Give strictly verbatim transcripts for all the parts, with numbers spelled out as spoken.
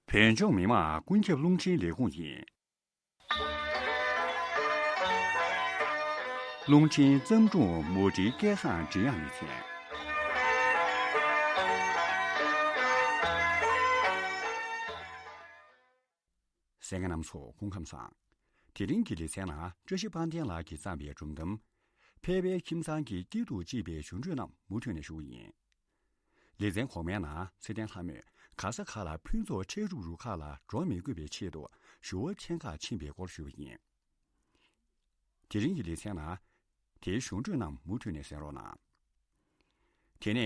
བོད་ལྗོངས་མི་དམངས་ཀུན་ཁྱབ་རླུང་འཕྲིན་ལས་ཁུངས་ཡིན། རླུང་འཕྲིན་བརྩམས་སྒྲུང་མུ་འབྲེལ་སྐལ་བཟང་མགྲིན་དབྱངས་ལེ་ཚན། གསན་མཁན་རྣམ་ཚོ་སྐུ་ཁམས་བཟང་། དེ་རིང་གི་ལེ་ཚན་ནང་བཀྲ་ཤིས་དཔལ་ལྡན་ལགས་ཀྱིས་བརྩམས་པའི་སྒྲུང་གཏམ། ཕལ་པའི་ཁྱིམ་ཚང་གི་སྐྱིད་སྡུག་ཅེས་པའི་བརྗོད་འདོད་རྣམས་མུ་མཐུད་ནས་ཞུ་གི་ཡིན། ལེ་ཚན་གོང་མའི་ནང་ཚེ་བརྟན་ལྷ་མོས་ག་ས་ག་ལ་ཕུན་ཚོགས་འཕྲལ་སྒྲུབ་རུ་ཁག་ལ་འགྲོ་མི་དགོས་པའི་ཆེད་དུ་ཞུ་བ་ཆེན་ཁག་ཕྱིན་པའི་སྐོར་ཞུས་པ་ཡིན། དེ་རིང་གི་ལེ་ཚན་ནང་དེའི་བརྗོད་འདོད་རྣམས་མུ་མཐུད་ནས་གསན་རོགས་གནང་། དེ་ནས་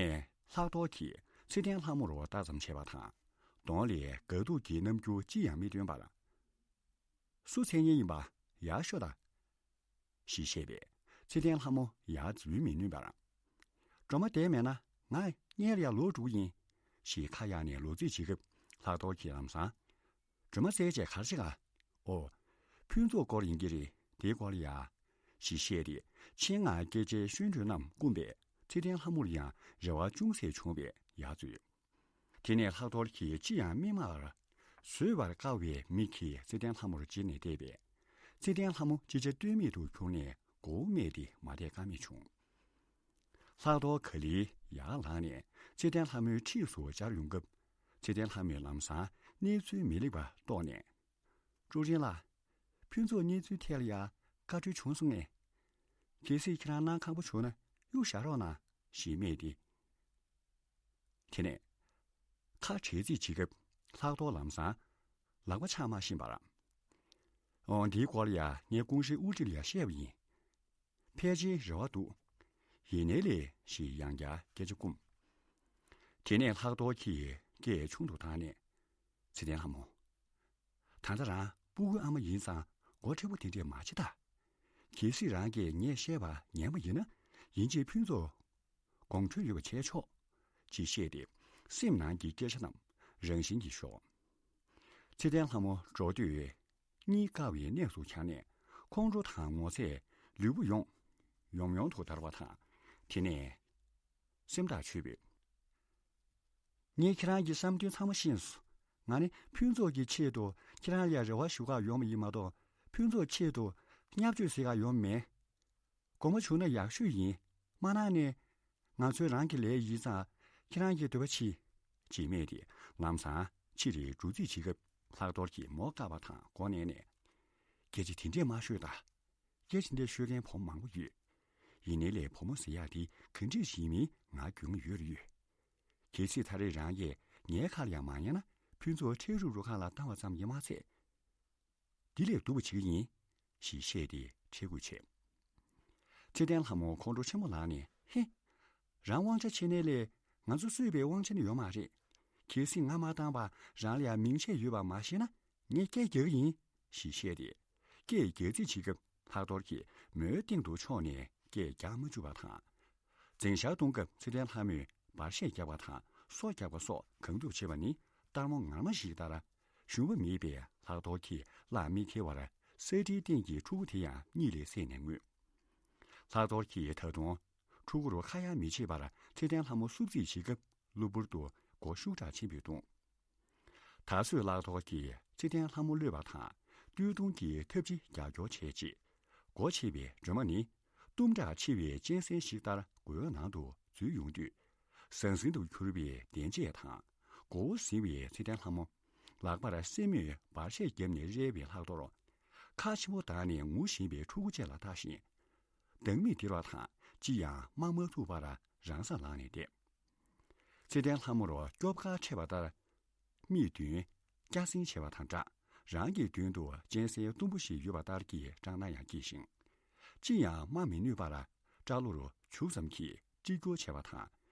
ལྷག་རྡོར་གྱིས་ཚེ་བརྟན་ལྷ་མོར་ལྟ་ཙམ་བྱས་པ་དང་། གདོང་ལས་དགའ་སྡུག་གི་རྣམ་འགྱུར་ཅི་ཡང་མི་སྟོན་པར། སུ་འཚོལ་མཁན་ཡིན་པ། ཡར་ཤོག་དང་། ཞེས་བཤད་པས་ཚེ་བརྟན་ལྷ་མོ་ཡར་འཛུལ་མི་ནུས་པར། སྒྲོལ་མ་བསྡད་མེད་ན་ང་སྔོན་ལ་ཡར་ལོག་འགྲོ་གི་ཡིན། ཞེས་ཁ་གཡར་ནས་ལོག་རྩིས་བྱེད་སྐབས་ལྷག་རྡོར་གྱིས་ལམ་སང་། སྒྲོལ་མ་བཙལ་བྱས་ག་རེ་བྱེད་ག །ཨོ། ཕུན་ཚོགས་སྐོར་ཡིན་གྱི་རེད། དེའི་སྐོར་ལ་ཡ། ཞེས་བཤད་དེ་ཆེད་མངགས་སྐད་ཆའི་བརྗོད་འདོད་རྣམས་བསྐུམས་པས་ཚེ་བརྟན་ལྷ་མོར་ཡང་རེ་བ་ཅུང་ཟད་བྱུང་བས་ཡར་འཛུལ། དེ་ནས་ལྷག་རྡོར་གྱིས་ཅི་ཡང་མི་སྨྲ་བར། བཟོད་པར་དཀའ་བའི་མིག་གིས་ཚེ་བརྟན་ལྷ་མོར་ཅེར་ནས་བལྟས་པས། ཚེ་བརྟན་ལྷ་མོ་ཅི་བྱ་གཏོལ་མེད་དུ་གྱུར་ནས་མགོ་བོ་སྨད་དེ་མ་བསྡད་ཀ་མེད་བྱུང་། ལྷག་རྡོར་ག་ལེར་ཡར་ལངས་ནས་ཚེ་བརྟན་ལྷ་མོའི་འཁྲིས་སུ་བཅར་ཡོང་སྐབས། ཚེ་བརྟན་ལྷ་མོས་ལམ་སང་གནས་ཚུལ་མི་ལེགས་པ་རྟོགས་ནས། ཀྲུའུ་རིན་ལགས། ཕུན་ཚོགས་གནས་ཚུལ་ཐད་ལ་ཡ་བཀའ་འཁྲོལ་བྱུང་སོང་ངས། གལ་སྲིད་ཁྱེད་རང་གནང་ཁག་པོ་བྱུང་ན་གཡུག་བཞག་རོགས་གནང་ཞེས་སྨྲས་ཏེ། དེ་ནས་ཁ་བྲལ་རྩིས་བྱེད་སྐབས་ལྷག་རྡོར་ལམ་སང་ལག་པ་འཆང་མ་ཤེས་པར། འོང་། འདིའི་སྐོར་ལ་ཡ་ངས་ཀུང་ཧྲེ་ཨུ་ཀྲི་ལ་བཤད་པ་ཡིན། ཕལ་ཆེར་རེ་བ་འདུག་ཡིན་ནའི་ལས་ཞེས་ཡང་བསྐྱར་སྐད་ཆ་བསྐུམས། དེ་ནས་ལྷག་རྡོར་གྱིས་སྐད་ཆུང་དུ་བཏང་ནས། ཚེ་བརྟན་ལྷ་མོ། ད་ལྟ་རང་སྤུ་གུའི་ཨ་མ་ཡིན་ཙང་མགོ་མཁྲེགས་པོ་དེ་འདྲས་མ་བྱེད་ད། གལ་སྲིད་རང་གིས་ངས་བཤད་པ་ཉན་པ་ཡིན་ན་ཡིན་གཅིག་ཕུན་ཚོགས་དགོངས་འཁྲོལ་ཡོད་པ་བྱས་ཆོག་ཅེས་བཤད་དེ་སེམས་ནང་གི་སྐད་ཆ་རྣམས་རང་བཞིན་གྱིས་ཤོར། ཚེ་བརྟན་ལྷ་མོ་འགྲོ་དུས་གཉིད་དཀའ་བའི་གནས་སུ་གྱར་ནས་ཁོང་ཁྲོ་དང་ངོ་ཚས་ལུས་པོ་ཡོངས་ཡོམ་ཡོམ་དུ་འདར་བ་དང་། དེ་ནས། སེམས་ཐག་ཆོད་པས། ངས་ཁྱེད་རང་གི་བསམ་དོན་ཚང་མ་ཤེས་སོང་། ང་ནི་ཕུན་ཚོགས་ཀྱི་ཆེད་དུ་ཁྱེད་རང་ལ་རེ་བ་ཞུ་གར་ཡོང་བ་ཡིན་མ་གཏོགས་ཕུན་ཚོགས་ཆེད་དུ་བརྙས་བཅོས་བྱེད་གར་ཡོང་མེད། དགོངས་པ་བྱུང་ན་ཡག་ཤོས་ཡིན། མ་གནང་ནས་ང་ཚོའི་རང་གི་ལས་ཡིན་ཙང་ཁྱེད་རང་གི་འདོད་པ་ཕྱིན། ཅེས་སྨྲས་ཏེ་ལམ་སང་ཕྱིར་འགྲོ་རྩིས་བྱེད་སྐབས་ལྷག་རྡོར་གྱིས་མོ་བཀག་པ་དང་མགོ་མནན་ནས། སྐད་ཆ་དེ་འདྲས་མ་ཤོད་ད། སྐད་ཆ་འདི་ཤོད་མཁན་བུ་མོ་མང་པོ་ཡོད། ཡིན་ནའི་ལས་བུ་མོ་ཟེར་ཡག་དེ་ག་འདྲས་ཤིག་ཡིན་མིན་ང་རྒྱུས་མངའ་ཡོད་རེད་ཡོད། གལ་སྲིད་ད་རེས་རང་གིས་ངའི་ཁ་ལ་ཡང་མ་ཉན་ན་ཕུན་ཚོགས་འཕྲལ་སྒྲུབ་རུ་ཁག་ལ་བཏང་བ་ཙམ་ཡིན་མ་ཚད། འདི་ལས་སྡུག་པ་བྱེད་ཀྱི་ཡིན། ཞེས་བཤད་དེ་ཁྲེལ་དགོད་བྱས། ཚེ་བརྟན་ལྷ་མོ་ཁོང་ཁྲོ་ཆེན་པོ་ལངས་ནས་ཧེ། རང་དབང་ཆ་བྱེད་ནའི་ལས་ང་ཚོ་གསོད་པའི་དབང་ཆ་ནི་ཡོད་མ་རེད། གལ་སྲིད་ང་མ་བཏང་པ་རང་ལ་ཡང་མིང་ཆད་ཡོད་པ་མ་ཤེས་ན། ངས་སྐད་རྒྱག་གི་ཡིན། ཞེས་བཤད་དེ། སྐད་རྒྱག་རྩིས་བྱེད་སྐབས་ལྷག་རྡོར་གྱིས་མོའི་སྟེང་དུ་མཆོངས་ནས་སྐད་རྒྱག་མ་བཅུག་པ་དང་། འཛིང་ཞག་གཏོང་སྐབས་ཚེ་བརྟན་ལྷ་མོས་འབར་གཞས་རྒྱག་པ་དང་སོ་རྒྱག་པ་སོགས་གང་ཐུབ་བྱེད་པ་ནི་ལྟད་མོ་ངར་མ་ཞིག་ལྟར། ཞུམ་པ་མེད་པའི་ལྷག་རྡོར་གྱི་ལག་མི་འཁེལ་བར་ས་ཁྲིའི་སྟེང་གི་ཕྲུ་གུ་དེ་ཡང་གཉིད་ལས་སད་ནས་ངུས། ལྷག་རྡོར་གྱིས་ད་དུང་ཕྲུ་གུ་རུ་ཁ་ཡ་མི་བྱེད་པར་ཚེ་བརྟན་ལྷ་མོ་བསུབ་རྩིས་བྱེད་སྐབས་གློ་བུར་དུ་མགོ་ཤུགས་དྲག་ཆེན་པོས་བརྡུངས། ད་གཟོད་ལག་ཐོག་གིས་ཚེ་བརྟན་ལྷ་མོ་གློད་པ་དང་སྟོད་ཐུང་གིས་ཐབས་ཅིག་རྒྱག་སྐྱོར་བྱས་རྗེས། སྒོ་ཕྱེ་བའི་སྒྲོལ་མ་ནི་གཏུམ་དྲག་ཆེ་བའི་གཅན་གཟན་ཞིག་ལྟར་སྒོའི་ནང་དུ་འཛུལ་ཡོང་དུས། ཟང་ཟིང་དུ་གྱུར་པའི་གདན་ལྕགས་དང་མགོ་བོ་ཟིང་བའི་ཚེ་བརྟན་ལྷ་མོ། ལག་པར་སེན་མོས་འབར་གཞས་བརྒྱབ་ནས་རལ་བའི་ལྷག་རྡོར། ཁ་ཆེན་པོ་བཏང་ནས་ངུ་བཞིན་པའི་ཕྲུ་གུ་ཅིག་ལ་ལྟ་བཞིན། སྡང་མིག་སྟེར་བ་དང་ཅི་ཡང་སྨྲ་མ་ཐུབ་པར་རང་སར་ལངས་ནས་བསྡད། ཚེ་བརྟན་ལྷ་མོར་སྐྱོབ་གར་འཕྲད་པ་ལྟར། མིག་མདུན་སྐྱ་སེང་བྱས་པ་དང་འདྲ། རང་གི་མདུན་དུ་གཅན་གཟན་གཏུམ་པོ་ཞིག་ཡོད་པ་ལྟར་གྱི་སྐྲག་སྣང་ཡང་སྐྱེས་ཤིང་། ཅི་ཡང་སྨྲ་མི་ནུས་པར་སྐྲ་ལོར་བྱུག་ཙམ་གྱིས་དཀྲིས་སྐྱོར་བྱས་པ་དང་།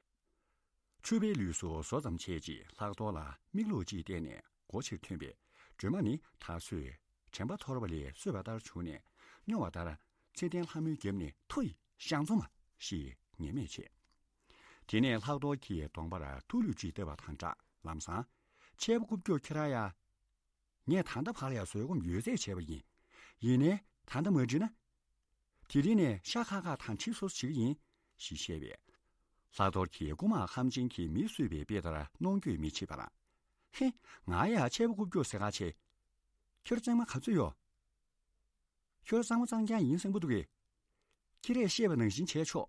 ཕྱུ་པའི་ལུས་སུ་ཟོ་ཙམ་བྱས་རྗེས་ལྷག་རྡོར་ལ་མིག་ལོག་ཅིག་བལྟས་ནས་སྒོ་ཕྱིར་ཐོན་པས་སྒྲོལ་མ་ནི་ད་གཟོད་དྲན་པ་འཐོར་བ་ལས་གསོས་པ་ལྟར་བྱུང་ནས་སྨྱོ་བ་ལྟར་ཚེ་བརྟན་ལྷ་མོའི་རྒྱབ་ནས་ཐོ་ཡི་ཞང་ཚོ་མ་ཞེས་ངན་སྨྲས་བྱས། དེ་ནས་ལྷག་རྡོར་གྱིས་གདོང་པར་ཐུགས་ལུས་ཅིག་བཏབ་པ་དང་འདྲ་ལམ་སང་། ཆད་པ་རྐུབ་ཀྱོག་ཁྱེད་རང་ཡ། ངས་ད་ལྟ་བར་ལ་ཡང་བཟོད་སྒོམ་ཡོད་ཚད་བྱས་པ་ཡིན། ཡིན་ནའི་ད་ལྟ་མ་འགྲིག་ན། དེ་རིང་ནས་ཤ་ཁ་ཁ་དང་ཁྲིད་སོ་སོ་བྱེད་ཀྱི་ཡིན། ཞེས་བཤད་པས། ལྷག་རྡོར་གྱིས་རྐུ་མ་ཁམས་ཆེན་གྱིས་མི་གསོད་པའི་དཔེ་ལྟར་གནོང་འགྱོད་མི་བྱེད་པར། ཧེ། ང་ཡ་ཆད་པ་རྐུབ་ཀྱོག་ཟེར་ག་ཆེ། ཁྱོད་རང་གཙང་མ་ག་ཚོད་ཡོད། ཁྱོད་རང་གཙང་མ་གཙང་རྐྱང་ཡིན་བསམ་གྱི་འདུག་གས། ཁྱེད་རས་བཤད་པ་ནང་བཞིན་བྱས་ཆོག་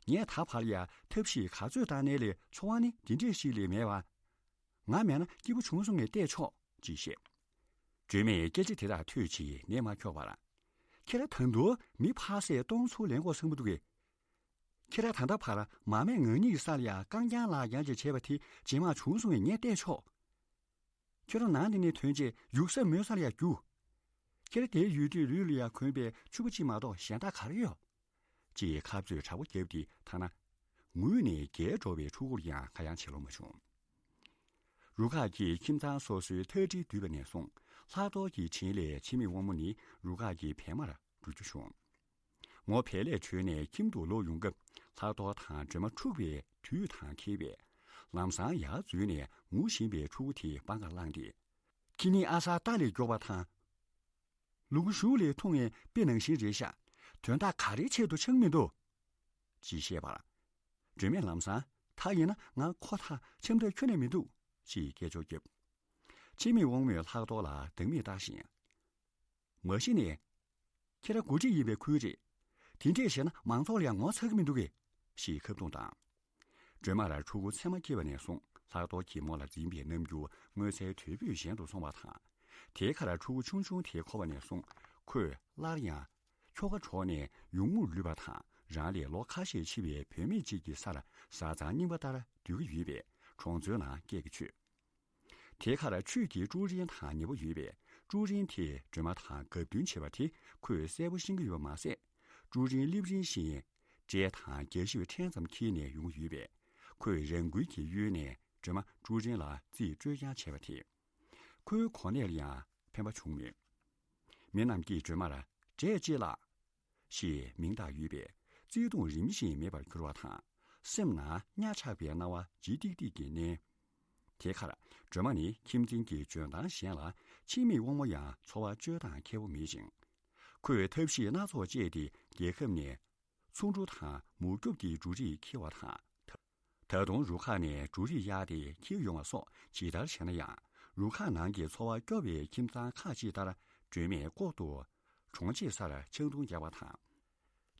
ངས་ད་བར་ཡ་ཐབས་ཤེས་ག་ཚོད་བཏང་ནའི་ལས་ཚོར་བ་ནི་འདི་འདྲས་ཤིག་ལས་མེད་པ། ང་མེད་ན་སྐྱིད་པོ་བྱུང་སོང་ངས་བལྟས་ཆོག་ཅེས་བཤད། སྒྲོལ་མས་སྐད་ཆ་དེ་དག་ཐོས་རྗེས་ནད་མ་འཁྱོག་པར། ཁྱེད་རང་ད་དུང་མི་ཕར་བསད་སྟོང་ཚུར་ལེན་དགོས་བསམ་གྱི་འདུག་གས། ཁྱེད་རང་ད་ལྟ་བར་མ་སྨད་ང་གཉིས་ཀྱི་ས་ལ་ཡ་རྐང་རྐྱང་ལག་རྐྱང་ཅིག་བྱས་པ་དེ་རྗེས་མ་བྱུང་སོང་ངས་ངས་བལྟས་ཆོག་ཁྱོད་རང་ནང་དེ་ནས་ཐོན་རྗེས་ཡུགས་ས་མོ་ས་ལ་ཡ་རྒྱུགས། ཁྱེད་རང་དེའི་ཡུལ་དུས་ལུས་ལ་ཡ་གོན་པའི་ཕྱུ་པ་གཅིག་མ་གཏོགས་གཞན་དག་ག་རེ་ཡོད། ཅེས་ཁ་རྩོད་དྲག་པོ་བརྒྱབ་སྟེ་ཐ་ན། ངུས་ནས་བརྒྱལ་འགྲོ་བའི་ཕྲུ་གུར་ཡང་ཁ་ཡང་བྱེད་ལོང་མ་བྱུང་། རུ་ཁག་གིས་ཁྱིམ་ཚང་སོ་སོའི་ཐག་སྒྲིལ་བསྡུས་པ་ནས་བཟུང་ལྷག་རྡོར་གྱི་དྲིན་ལས་འཆི་མེད་དབང་མོ་ནི་རུ་ཁག་གི་བྱེ་མར་འགྲོ་རྒྱུ་བྱུང་། མོ་བལ་ལས་བྲོས་ནས་ཁྱིམ་དུ་ལོག་ཡོང་སྐབས་ལྷག་རྡོར་དང་སྒྲོལ་མ་འཁྲུག་པའི་དུས་དང་འཁེལ་བས། ལམ་སང་ཡར་འཛུལ་ནས་ངུ་བཞིན་པའི་ཕྲུ་གུ་དེ་པང་ཁར་བླངས་ཏེ། ཁྱེད་གཉིས་ཨ་གསར་རྟ་ལས་མགྱོགས་པ་དང་། ལུ་གུ་གཞུག་ལས་ཐུང་ངེ་དཔེ་ནང་བཞིན་རེད་ཤག་དོན་དག་ག་རེའི་ཆེད་དུ་ཆགས་མི་འདུག་ཅེས་བཤད་པར། སྒྲོལ་མས་ལམ་སང་ད་ཡིན་ན་ང་ཁོ་ཐག་འཆམ་ཐབས་ཁྱོན་ནས་མི་འདུག་ཅེས་སྐད་ཅོར་བརྒྱབ། འཆི་མེད་དབང་མོས་ལྷག་རྡོར་ལ་སྡང་མིག་ལྟ་བཞིན། མ་གཞི་ནས། ཁྱེད་རང་འགོ་ཁྲིད་ཡིན་པའི་ཁུལ་རེད། དེ་འདྲས་བྱས་ན་མང་ཚོགས་ལ་ཡང་ངོ་ཚ་གི་མི་འདུག་གས། ཞེས་ཁ་རྡུང་བཏང་། སྒྲོལ་མར་ཕྲུ་གུ་མཚན་མ་སྐྱེས་པ་ནས་བཟུང་ལྷག་རྡོར་གྱིས་མོ་ལ་འཛིན་པའི་རྣམ་འགྱུར་མངོན་གསལ་དོད་པོས་ཞན་དུ་སོང་བ་དང་། དེའི་ཁར་ཕྲུ་གུ་ཆུང་ཆུང་དེ་འཁོར་བ་ནས་བཟུང་ཁོས་སླར་ཡང་ཁྱོ་ག་གྲོགས་ནས་ཡུགས་མོར་ལུས་པ་དང་རང་ལས་ལོ་ཁ་ཤས་ཕྱི་བའི་བུད་མེད་ཅིག་གི་སར་བཟའ་ཚང་རྙིང་པ་ལྟར་སྡོད་ཀྱི་ཡོད་པས་གྲོང་ཚོའི་ནང་སྐད་ཀྱིས་ཆོད། དེའི་ཁར་ཆོས་ཀྱི་ཀྲུའུ་རིན་དང་ཉེ་པོ་ཡོད་པས་ཀྲུའུ་རིན་དེས་སྒྲོལ་མ་དང་དགའ་སྟོན་བྱེད་པ་དེ་ཁོས་གསལ་པོ་ཤེས་ཀྱི་ཡོད་པ་མ་ཟད། ཀྲུའུ་རིན་སླེབས་རིམ་བཞིན་འབྲས་དང་རྒྱ་ཤིབ་ཕྲན་ཙམ་འཁྱེར་ནས་ཡོང་གི་ཡོད་པས་ཁོས་རང་འགུལ་གྱིས་གཡོལ་ནས་སྒྲོལ་མ་ཀྲུའུ་རིན་ལ་རྩིས་སྤྲོད་རྐྱང་བྱས་པ་དེས་ཁོའི་གོ་གནས་ལ་ཡང་ཕན་པ་བྱུང་མོད། མི་རྣམས་ཀྱིས་སྒྲོལ་མར་འབྲས་ལྕེ་ལགས། ཞེས་མིང་བཏགས་ཡོད་པས་བརྩེ་དུང་རིམ་བཞིན་མེད་པར་གྱུར་བ་དང་། སེམས་ནང་གཉའ་ཆགས་པའི་སྣང་བ་ལྗིད་ཏིག་ཏིག་གིས་མནན། དེ་ཁར་སྒྲོལ་མ་ནི་ཁྱིམ་མཚེས་ཀྱི་འཇོན་ཐང་ཞན་ལ་འཆི་མེད་དབང་མོ་ཡང་འཚོ་བ་སྤྱོད་སྟངས་མཁས་པོ་མེད་ཅིང་། ཁོས་ཐབས་ཤེས་སྣ་ཚོགས་སྤྱད་དེ་རྒྱལ་ཁབ་ནས་ཚོང་འབྲུ་དང་མུར་རྒྱུག་གི་འབྲུ་རིགས་འཁྱེར་བ་དང་། ད་དུང་རུ་ཁག་ནས་འབྲུ་རིགས་གཡར་ཏེ་འཁྱེར་ཡོང་བ་སོགས་ཇི་ལྟར་བྱས་ན་ཡང་རུ་ཁག་ནང་གི་འཚོ་བ་སྐྱོ་བའི་ཁྱིམ་ཚང་ཁག་ཅིག་ལྟར་སྒྲོལ་མས་ལྐོག་ཏུ་གྲོང་ཆེ་སར་ཆང་འཐུང་རྒྱག་པ་དང་།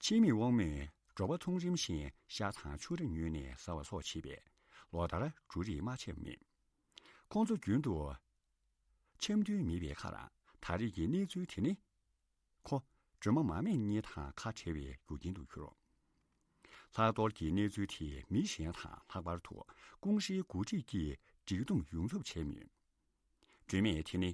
འཆི་མེད་དབང་མོས་འབྲོག་པ་མཐོང་རིམ་བཞིན་ཤ་དང་ཕྱུར་ར་ཉོས་ནས་ཟ་བ་སོགས་བྱས་པས་ལོ་ལྟར་འབྲུ་རིགས་མ་ཆད་པ་མེད། ཁོང་ཚོ་རྒྱུན་དུ་འཆམ་མཐུན་མེད་པའི་ཁར་ད་རེས་ཀྱི་གནས་ཚུལ་དེ་ནི། ཁོ་སྒྲོལ་མ་མ་སྨད་གཉིས་དང་ཁ་བྲལ་བའི་རྒྱུ་རྐྱེན་དུ་གྱུར། ལྷག་རྡོར་གྱི་གནས་ཚུལ་དེ་མི་གཞན་དང་ལྷག་པར་དུ་ཀུང་ཧྲེའི་འགོ་ཁྲིད་ཀྱིས་འགྲིག་འདུམ་ཡོང་ཐབས་བྱས་མོད། སྒྲོལ་མས་དེ་ནི་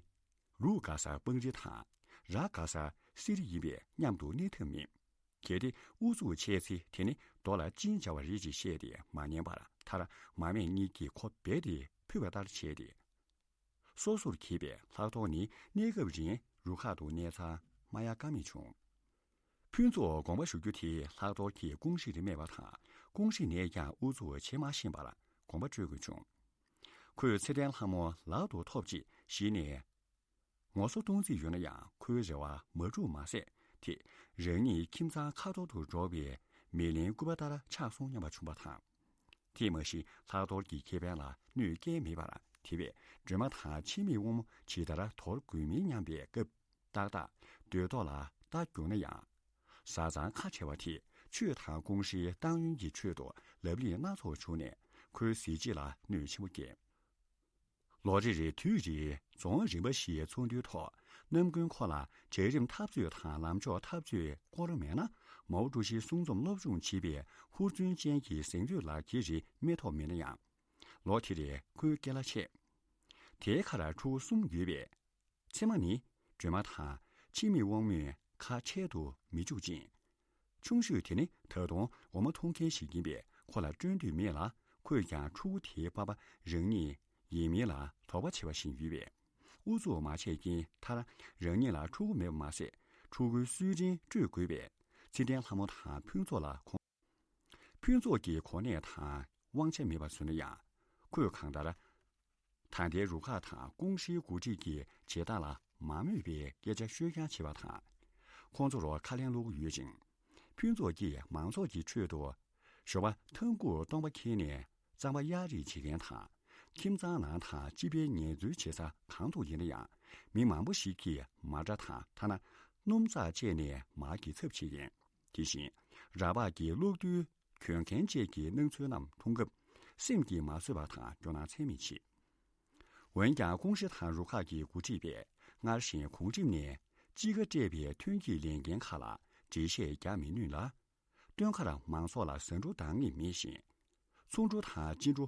ལུག་དགའ་སར་སྤང་རི་དང་ར་དགའ་སར་གསེར་ཡིན་པས་མཉམ་དུ་གནས་ཐབས་མེད། གལ་ཏེ་ཨུ་ཚུགས་བྱས་ཚེ་དེ་ནི་རྡོ་ལ་གཅིན་སྦྱར་བ་རེད་ཅེས་བཤད་དེ་མ་ཉན་པར་མཐར་མ་སྨད་གཉིས་ཀྱིས་ཁོ་རྦད་དེ་ཕུད་པ་ལྟར་བྱས་ཏེ། སོ་སོར་གྱེས་པའི་ལྷག་རྡོར་ནི་གནས་སྐབས་རིང་རུ་ཁག་ཏུ་གནས་ཚང་མ་གཡར་ཀ་མེད་བྱུང་། ཕུན་ཚོགས་དགོངས་པ་ཞུ་རྒྱུ་དེ་ལྷག་རྡོར་གྱིས་ཀུང་ཧྲེ་རུ་སྨྲས་པ་དང་ཀུང་ཧྲེ་ནས་ཀྱང་ཨུ་ཚུགས་བྱེད་མ་ཤེས་པར་དགོངས་པ་སྤྲོད་དགོས་བྱུང་། ཁོས་ཚེ་བརྟན་ལྷ་མོ་ལག་ཏུ་ཐོབ་རྗེས་གཞི་ནས་ངོ་སོ་གཏོང་རྩིས་ཡོད་ན་ཡང་ཁོའི་རེ་བ་མ་འགྲུབ་མ་ཟད་དེ་རང་ཉིད་ཁྱིམ་ཚང་ཁ་འཐོར་དུ་འགྲོ་བའི་མེ་ལེན་སྐུད་པ་ལྟར་ཆགས་སོང་སྙམ་པ་བྱུང་བ་དང་། དེས་མ་གཞི་ལྷག་རྡོར་གྱི་ཁེ་ཕན་ལ་གནོད་སྐྱེལ་མེད་པར་དེ་བས་སྒྲོལ་མ་དང་འཆི་མེད་དབང་མོ་ཇི་ལྟར་དོར་དགོས་མིན་སྙམ་པའི་སྐབས་ཏག་ཏག་འདོད་ཐོག་ལ་རྟ་རྒྱུག་ན་ཡང་། བཟའ་ཚང་ཁ་བྲལ་བ་དེས་ཆོས་དང་ཀུང་ཧྲེའི་ཏང་ཡོན་གྱི་ཁྲོད་དུ་ལབ་གླེང་སྣ་ཚོགས་བྱུང་ནས་ཁོའི་གཟི་བརྗིད་ལ་གནོད་ཆེན་པོ་བསྐྱལ། ལོ་རེར་དུས་རེའི་རྫོང་རིམ་པ་བཞིའི་ཚོགས་འདུའི་ཐོག་རྣམ་ཀུན་ཁོ་ལ་གྲལ་རིམ་འཐབ་རྩོད་དང་ལམ་ཕྱོགས་འཐབ་རྩོད་སྐོར་མེད་ན་མའོ་ཀྲུའུ་ཞིའི་གསུང་རྩོམ་སློབ་སྦྱོང་བྱེད་པའི་ཧུར་བརྩོན་ཅན་གྱི་གཟེངས་བསྟོད་ལག་འཁྱེར་རེ་རྨི་ཐོགས་མེད་ན་ཡང་། ལོ་དེ་རེར་ཁོའི་སྐེ་ལ་ཆད། དེའི་ཁར་ཕྲུ་གུ་གསུམ་ཡོད་པས། མཚེ་མ་ནི་སྒྲོལ་མ་དང་འཆི་མེད་དབང་མོས་ཁ་འཕྲལ་དུ་མི་འཇུག་ཅིང་། ཆུང་ཤོས་དེ་ནི་ད་དུང་འོ་མ་འཐུང་མཁན་ཞིག་ཡིན་པས་ཁོ་ལ་སྤྲོད་འདོད་མེད་ལ་ཁོས་ཀྱང་ཕྲུ་གུ་དེའི་པ་ཕ་རང་ཉིད་ཡིན་མིན་ལ་དོགས་པ་བྱེད་པ་བཞིན་ཡོད་པས། ཨུ་ཚུགས་མ་བྱས་རྐྱེན་མཐར་རང་ཉིད་ལ་ཕྲུ་གུ་མེད་པ་མ་ཟད་ཕྲུ་གུའི་སུའི་རིན་སྤྲོད་དགོས་པས་ཚེ་བརྟན་ལྷ་མོ་དང་ཕུན་ཚོགས་ལ་ཁོང་། ཕུན་ཚོགས་ཀྱི་གོ་གནས་དང་དབང་ཆ་མེད་པར་བཟོས་ན་ཡང་ཁོས་གང་ལྟར། ད་ལྟའི་རུ་ཁག་དང་ཀུང་ཧྲེའི་འགོ་ཁྲིད་ཀྱི་བྱེད་སྟངས་ལ་མ་མོས་པའི་སྐད་ཆ་ཤོད་རྐྱང་བྱེད་པ་དང་། ཁོང་ཚོར་ཁ་ལན་སློག་གི་ཡོད་ཅིང་། ཕུན་ཚོགས་ཀྱིས་མང་ཚོགས་ཀྱི་ཁྲོད་དུ་ཞོགས་པ་ཐང་ཁུག་སྟོང་པ་འཁྱེར་ནས་རྩམ་པ་གཡར་རེས་བྱེད་མཁན་དང་ ཁྱིམ་ཚང་ནང་དང་སྤྱི་པའི་ངལ་རྩོལ་བྱེད་ས་གང་དུ་ཡིན་ན་ཡང་། མི་མང་པོ་ཞིག་གིས་མ་སྒྲ་དང་ཐ་ན་སྣུམ་ཚྭ་བཅད་ནས་མར་གྱི་ཚབ་བྱེད་ཀྱིན། དེ་བཞིན་ར་བག་གི་གློག་རྡུལ་གྱོན་མཁན་བཅས་ཀྱི་སྣང་ཚུལ་རྣམས་མཐོང་སྐབས། སེམས་ཀྱིས་མ་བཟོད་པ་དང་སྐྱོ་སྣང་ཚད་མེད་མཆིས། འོན་ཀྱང་ཀུང་ཧྲེ་དང་རུ་ཁག་གི་འགོ་ཁྲིད་པས་སྔར་བཞིན་གོང་ཁྲིམས་ནས་དཔྱིད་ཀ་སྤྲད་པའི་ཐོན་སྐྱེད་ལས་འགན་ཁག་ལ་འགྲེལ་བཤད་རྒྱག་མི་ནུས་ལ། སྟོན་ཁར་མང་ཚོགས་ལ་ཟ་འབྲུ་འདང་ངེས་མེད་བཞིན། ཚོང་འབྲུ་དང་སྐྱིན་འབྲུ་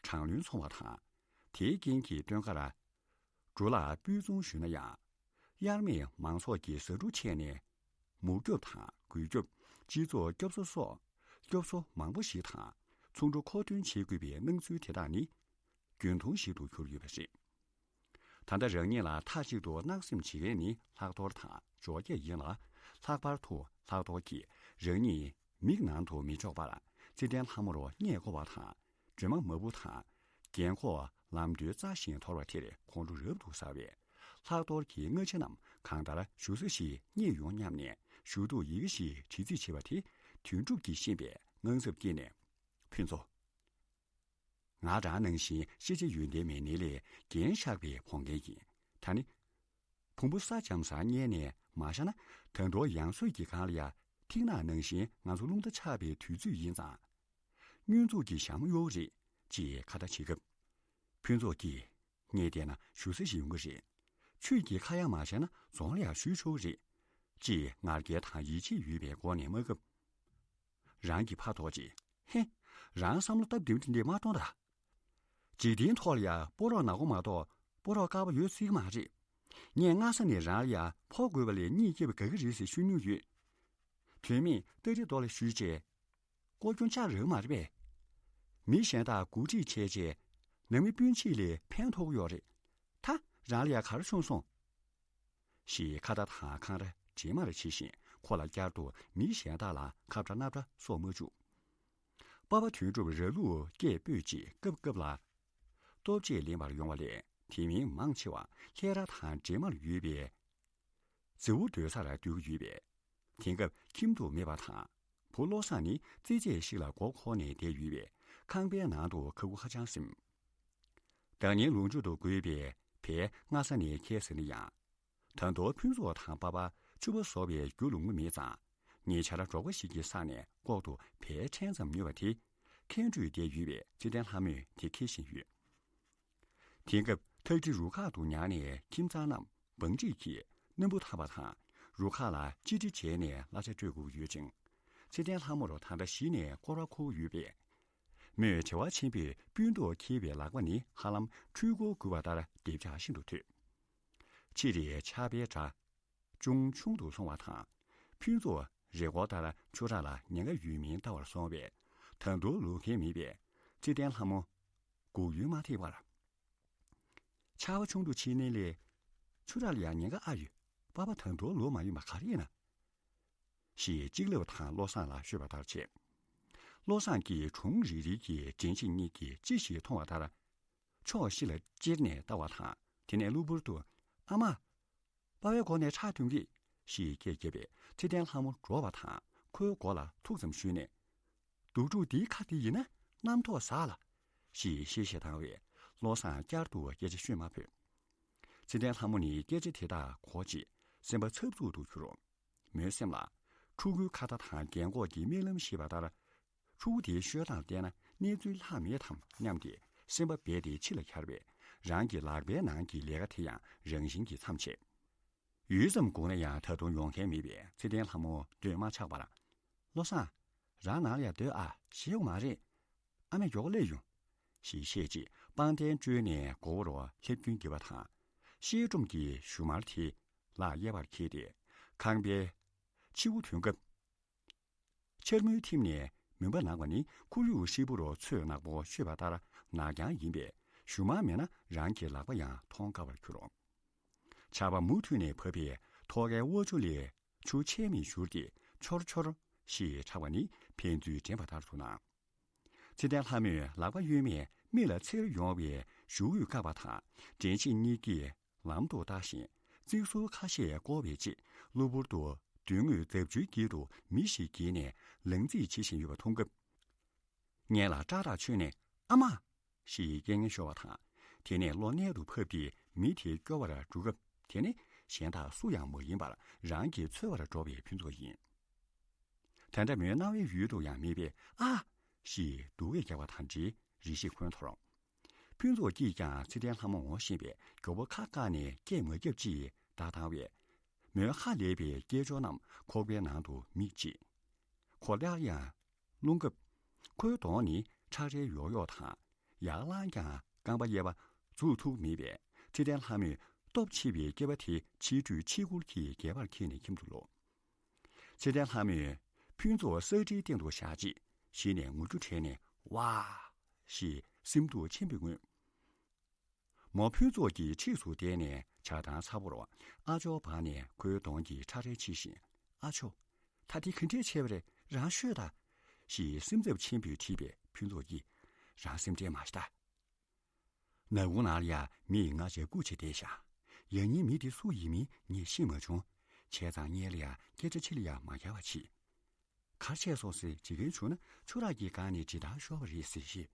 གྲངས་ལོན་འཚོང་བ་དང་། དེའི་རྐྱེན་གྱིས་སྟོན་ཁར་འབྲུ་ལ་སྤུས་ཚོང་ཞུས་ན་ཡང་། དབྱར་མེས་མང་ཚོགས་ཀྱི་ཟ་འབྲུ་ཆད་ནས། མུར་སྐྱོབ་དང་རྒུད་སྐྱོབ། སྤྱི་ཚོགས་སྐྱོབ་གསོ་སོགས། སྐྱོབ་གསོ་མང་པོ་ཞིག་དང་ཚོང་འབྲུ་མཁོ་འདོན་བྱེད་དགོས་པའི་སྣང་ཚུལ་དེ་དག་ནི། རྒྱུན་མཐོང་ཞིག་ཏུ་གྱུར་ཡོད་པ་རེད། ད་ལྟ་རང་ཉིད་ལ་མཐའ་གཅིག་ཏུ་སྣང་སེམས་བྱེད་མཁན་ནི་ལྷག་རྡོར་དང་ཇོ་རྒྱལ་ཡིན་ལ། ལྷག་པར་དུ་ལྷག་རྡོར་གྱིས་རང་ཉིད་མིག་ནང་དུ་མི་འཇོག་པར་ཚེ་བརྟན་ལྷ་མོར་བསྙད་བཀོ་བ་དང་། སྒྲོལ་མ་མ་བུ་དང་རྒན་འཁོགས་ལམ་མདོའི་རྩྭ་བཞིན་འཐོར་བ་དེར་ཁོང་ཁྲོ་རབ་ཏུ་ཟ་བས། ལྷག་རྡོར་གྱི་སྔ་ཕྱི་རྣམས་གང་ལྟར་ཞུ་ས་ཞིག་རྙེད་ཡོང་སྙམ་ནས་ཞུ་གཏུག་ཡི་གེ་ཞིག་བྲིས་རྩིས་བྱས་པ་དེ་དོན་གྲུབ་ཀྱིས་ཤེས་པས་དངངས་འཚབ་སྐྱེས་ནས། ཕུན་ཚོགས། ང་རང་ནང་བཞིན་ཤེས་བྱ་ཡོན་ཏན་མེད་ནི་ལས་རྒན་ཤག་པའི་བོང་རྒན་ཡིན། ད་ནི། བོང་བུ་ས་འཇམ་སར་བསྙལ་ནས་མ་བཞག་ན། ད་དུང་ཡང་སོས་ཀྱི་སྒང་ལ་ཡ་ཐིག་ནག་ནང་བཞིན་ང་ཚོ་རླུང་རྟ་ཆག་པའི་དུས་ཚོད་ཡིན་ཙང་། བསྙོན་འཛུགས་ཀྱི་ཞྭ་མོ་གཡོག་རེད། ཅེས་ཁ་བརྡ་བྱེད་སྐབས། ཕུན་ཚོགས་ཀྱིས། ངས་བལྟས་ན་ཞུ་ས་ཞིག་ཡོང་གི་རེད། ཁྱོད་ཀྱིས་ཁ་ཡ་མ་བྱས་ན་རྫོང་ལ་ཡ་ཞུས་ཆོག་གི་རེད། ཅེས་ངར་སྐད་དང་ཡིད་ཆེས་ཡོད་པའི་སྒོ་ནས་སྨྲ་སྐབས། རང་གིས་ཕར་དོགས་ཅིག་ཧེ། རང་བསམ་བློ་སྟབས་བདེ་པོ་འདི་འདྲས་མ་གཏོང་ད། འཇིག་རྟེན་ཐོག་ལ་ཡ་སྤོ་རོགས་ནག་པོ་མ་གཏོགས་སྤོ་རོགས་དཀར་པོ་ཡོད་སྲིད་ཀྱི་མ་རེད། ངས་སྔ་ས་ནས་རང་ལ་ཡ་ཕོག་དགོས་པ་ལས་གཉིད་སྐྱིད་པ་དགའ་གི་རེད་ཟེར་ཤོད་མྱོང་ཡོད། དོན་མེད་སྟ་རི་རྡོ་ལ་ཞུས་བྱས། སྐོར་སྐྱོང་ཆགས་རེད་མ་རེད་པས། མི་གཞན་དག་འགོ་ཁྲིད་བྱས་བྱས། ནང་མི་སྤུན་མཆེད་ལས་ཕན་ཐོགས་ཀྱི་ཡོད་རེད། ད་རང་ལ་ཡ་ག་རེ་བྱུང་སོང་། ཞེས་ཁ་བརྡ་དང་འཁང་ར་ཇེ་དམར་བྱེད་བཞིན་ཁོ་ལ་བསྐྱར་དུ་མི་གཞན་དག་ལ་ཁ་བྲལ་སྣ་བྲལ་སོགས་མ་བྱུང་། པ་ཕ་དོན་གྲུབ་ར་ལུག་སྐད་སྤོས་ཀྱིས་སྐབས་སྐབས་ལ་སྟོབས་ཆེ་ལེན་པར་ཡོང་བ་ལས་དེ་མིན་མང་ཆེ་བ་ལྷས་ར་དང་འདྲེས་མར་ཡོད་པའི་རྫི་བོ་སྡོད་སར་སྡོད་ཀྱི་ཡོད་པས། དེང་སྐབས་ཁྱིམ་དུ་མེད་པ་དང་བུ་བློ་བཟང་ནི་རྩེད་ཆས་ཤིག་ལ་མགོ་འཁོར་ནས་བསྡད་ཡོད་པས་ཁང་པའི་ནང་དུ་ཁ་ཁུ་ཧ་ཅང་སིམ། ཟླ་ཉིན་ལོངས་སྤྱོད་དུ་དགོས་པས་བལ་སྔ་ས་ནས་འཁྱེར་ཟིན་ན་ཡང་། ད་དུང་ཕུན་ཚོགས་དང་པ་ཕ་ཕྱུ་པ་བཟོ་བའི་རྒྱུ་ལོང་མེད་ཙང་ཉེ་ཆར་འབྲོག་པ་ཞིག་གི་ས་ནས་ལྐོག་ཏུ་བལ་ཕྲན་ཙམ་ཉོས་པ་དེ་ཁེངས་དྲུད་བསྡད་ཡོད་པས་ཚེ་བརྟན་ལྷ་མོས་དེ་མཁྱེན་བཞིན་ཡོད། དེང་སྐབས་ཐག་ཁྲི་རུ་ཁག་ཏུ་ཉར་ནས་ཁྱིམ་ཚང་རྣམས་བང་སྒྲིག་གིས་སྣམ་བུ་འཐག་པ་དང་རུ་ཁག་ལ་གཅིག་སྒྲིལ་བྱས་ནས་གླ་ཆ་སྤྲོད་དགོས་ཀྱི་ཡོད་ཅིང་། ཚེ་བརྟན་ལྷ་མོར་ད་ལྟ་གཞི་ནས་སྐོར་བ་མཁོ་གི་ཡོད་པས། མོས་བྲེལ་བ་ཆེན་པོས་སྤུན་ཏོག་འཁྱེར་བའི་ལག་པ་ནི་ཧ་ལམ་འཕྲུལ་འཁོར་འགུལ་བ་ལྟར་སྡེབ་ཆགས་ཤིན་ཏུ་དོད། ཕྱི་རེ་ཆར་པའི་སྒྲ་ཅུང་ཆུང་དུ་སོང་བ་དང་། ཕུན་ཚོགས་རེ་སྐོར་ལྟར་ཆུ་རགས་ལ་ཉེན་ཁ་ཡོད་མིན་ལྟ་བར་སོང་བས་ད་དུང་ལོག་མཁན་མེད་པས་ཚེ་བརྟན་ལྷ་མོ་སྒུག་ཡུན་མ་ཐེག་པར། ཆར་པ་ཆུང་དུ་ཕྱིན་ནས་ལས། ཆུ་རགས་ལ་ཡང་ཉེན་ཁ་ཨ་ཡོད། པ་ཕ་ད་དུང་ལོག་མ་ཡོང་བ་ག་རེ་ཡིན་ན། ཞེས་གཅིག་ལབ་དང་བློ་བཟང་ལ་ཤོད་པ་ལྟར་བྱས། བློ་བཟང་གིས་གྲོང་རིལ་རིལ་གྱིས་དྲིན་ཆེན་གཉིས་ཀྱིས་ཅི་ཞིག་མཐོང་བ་ལྟར། ཕྱོགས་བཞི་ལ་ཅེར་ནས་ལྟ་བ་དང་དེ་ནས་གློ་བུར་དུ། ཨ་མ། པ་ཕའི་སྒོ་ནས་ཁྲག་ཐོན་གྱིས། ཞེས་སྐད་བརྒྱབ་པས་ཚེ་བརྟན་ལྷ་མོ་འདྲོགས་པ་དང་ཁོའི་མགོ་ལ་ཐུག་ཙམ་གཞུས་ནས། དུག་ཕྲུག་འདིའི་ཁ་དེ་ཡིན་ན་རྣམ་རྟོག་ཟ་ལ། ཞེས་གཤེ་གཤེ་བཏང་བས་བློ་བཟང་བསྐྱར་དུ་སྐད་ཆ་ཤོད་མ་ཕོད། ཚེ་བརྟན་ལྷ་མོ་ནི་སྐད་ཆ་དེ་དག་གོ་རྗེས་སེམས་པ་འཚབ་འཚུབ་ཏུ་གྱུར། མོའི་སེམས་ལ། ཕྲུ་གུའི་ཁ་བརྡ་དང་རྒན་འཁོགས་ཀྱི་རྨི་ལམ་ཞེས་པ་ལྟར། ཕྲུ་གུ་དེའི་ཤོད་སྟངས་བལྟས་ན་གནས་ཚུལ་ལྷག་མེད་དམ་སྙམ་སྟེ་སེམས་པ་རྦད་དེ་ཕྱི་ལ་འཁྱར་བས་རང་གི་ལག་པའི་ནང་གི་ལས་ཀ་དེ་ཡང་རང་བཞིན་གྱིས་མཚམས་ཆད། ཡུད་ཙམ་སྒུག་ན་ཡང་ད་དུང་ཡོང་མཁན་མེད་པས་ཚེ་བརྟན་ལྷ་མོ་འདོད་མ་ཆགས་པར། བློ་བཟང་། རང་ནང་ལ་ཡར་སྡོད་ཨ། ཞེད་དགོས་མ་རེད། ཨ་མས་མགྱོགས་པོ་སླེབས་ཡོང་། ཞེས་བཤད་རྗེས་པང་གདན་བཀྲོལ་ནས་མགོ་བོར་སླེབས་སྐྱོན་བགྱིས་པ་དང་། ཤེལ་སྒྲོམ་གྱི་ཞུ་མར་དེ་ལག་གཡས་པར་འཁྱེར་ཏེ་ཁང་པའི་ཕྱི་སྒོ་ཐོན་སྐབས། ཆར་རྔུལ་ཐིམ་ནས་མུན་པ་ནག་པ་ནི་ཁོར་ཡུག་ཧྲིལ་པོར་ཚོས་ནག་པོ་ཤོད་པ་ལྟར་ནག་རྐྱང་ཡིན་པས་ཞུ་མར་མེད་ན་རང་གི་ལག་པ་ཡང་མཐོང་དཀའ་བར་གྱུར། ཆར་པ་མུ་མཐུད་ནས་བབས་པས་ཐོག་ཁའི་དབུ་ཆུ་ལས་ཆུ་ཆད་མེད་བཞུར་ཏེ་ཆོར་ཆོར་ཞེས་གྲགས་པ་ནི་ཕན་ཚུན་འགྲན་པ་ལྟར་དུ་སྣང་། ཚེ་བརྟན་ལྷ་མོས་ལག་པ་གཡོན་མས་མིག་ལ་འཚེར་ཡོང་བའི་གཞུ་འོད་བཀག་པ་དང་དྲན་ཤེས་གཉིས་ཀྱིས་ལམ་དུ་བལྟ་ཞིང་ཙིག་ཟུར་ཁ་ཤས་བསྐོར་བའི་རྗེས་གློ་བུར་དུ་མདུན་ངོས་རྫབ་ཆུའི་དཀྱིལ་དུ་མི་ཞིག་འགྱེལ་ནས་ལང་རྩིས་བྱེད་བཞིན་ཡོད་པ་མཐོང་སྐབས། སྔོན་ལ་སྐྲག་ཐག་ཆོད་ནས་ཨ་མ། ཞེས་སྐད་ངན་ཤོར་བ་དང་། དེ་ནས་གློ་རྣལ་དུ་ཕབ་སྟེ་མི་དེ་སྐྱོ་བར་འགྲོ་སྐབས། དེ་ནི་གཞན་དག་སུ་ཡང་མ་ཡིན་པར་རང་གིས་འཚོལ་བར་འགྲོ་བའི་ཕུན་ཚོགས་ཡིན། དེ་འདྲ་མོའི་རྣ་བའི་ཡུལ་དུ་ཡང་མེད་པས། ཨ། ཞེས་སྡུག་སྐད་རྒྱག་པ་དང་འདྲའི་རེ་ཞིག་ཁོའི་ཐོག་རུང་། ཕུན་ཚོགས་ཀྱིས་ཀྱང་ཚེ་བརྟན་ལྷ་མོ་ངོ་ཤེས་པས་མགྱོགས་པོ་ཁ་བཀག་ནས་སྐད་མ་བརྒྱབ་ཅེས་བརྡ་བཏང་བས། མོའི་ཧ་ལས་པའི་སྐད་ཅོར་རྣམས་ཁོག་པའི་ནང་དུ་མིད་ཅིག་ཁོ་སླར་ཡང་རླུང་སྐབས། ཁོའི་གདོང་ནི་ཁྲ་རལ་ཡོག་ཡོག་དང་། ཡར་ལངས་ཀྱང་རྐང་པ་གཡས་པ་འཛུགས་ཐུབ་མེད་པས། ཚེ་བརྟན་ལྷ་མོས་སྟོབས་ཆེ་བའི་སྐེད་པ་དེ་ཕྱི་དྲོད་ཕྱི་སྐུལ་གྱིས་སྒལ་པར་འཁྱེར་ནས་ཁྱིམ་དུ་ལོག་ཚེ་བརྟན་ལྷ་མོས་ཕུན་ཚོགས་ས་ཁྲིའི་སྟེང་དུ་བཞག་རྗེས་གཞི་ནས་ངུ་རྒྱུ་བྲལ་ནས། ཝ། ཞེས་སེམས་སྡུག་ཆེན་པོས་ངུས། མོ་ཕུན་ཚོགས་ཀྱི་འཁྲིས་སུ་བསྡད་ནས་ཇ་ཐང་ཚ་བོར་ཨ་ཇོ་བར་ནས་ཁོའི་གདོང་གི་ཁྲ་རལ་ཕྱིས་ཤིང་། ཨ་ཇོ། ད་དེ་ག་འདྲས་བྱས་པ་རེད། རང་ཤོད་དང་། ཞེས་སེམས་འཚབ་ཆེན་པོས་དྲིས་པས། ཕུན་ཚོགས་ཀྱིས། རང་སེམས་ཁྲལ་མ་བྱེད་དང་། ནག་ཁུང་ནང་ལ་ཡ་མི་ཡིས་ང་འཇབ་རྒོལ་བྱས་བསྡད་ཤག་ཡང་སྙིང་མི་དེ་སུ་ཡིན་མིན་ངས་ཤེས་མ་བྱུང་། བྱས་ཙང་སྔོན་ལ་ཡ་སྐད་ཆ་ཕྱི་ལ་ཡ་མ་རྒྱག་པ་བྱེད། གར་ཆས་སོགས་སེ་བྱེད་མཁན་བྱུང་ན་ཁྱོད་རང་གི་སྒང་ནས་ཇི་ལྟར་ཤོར་བ་རེད་ཟེར་ཞེས།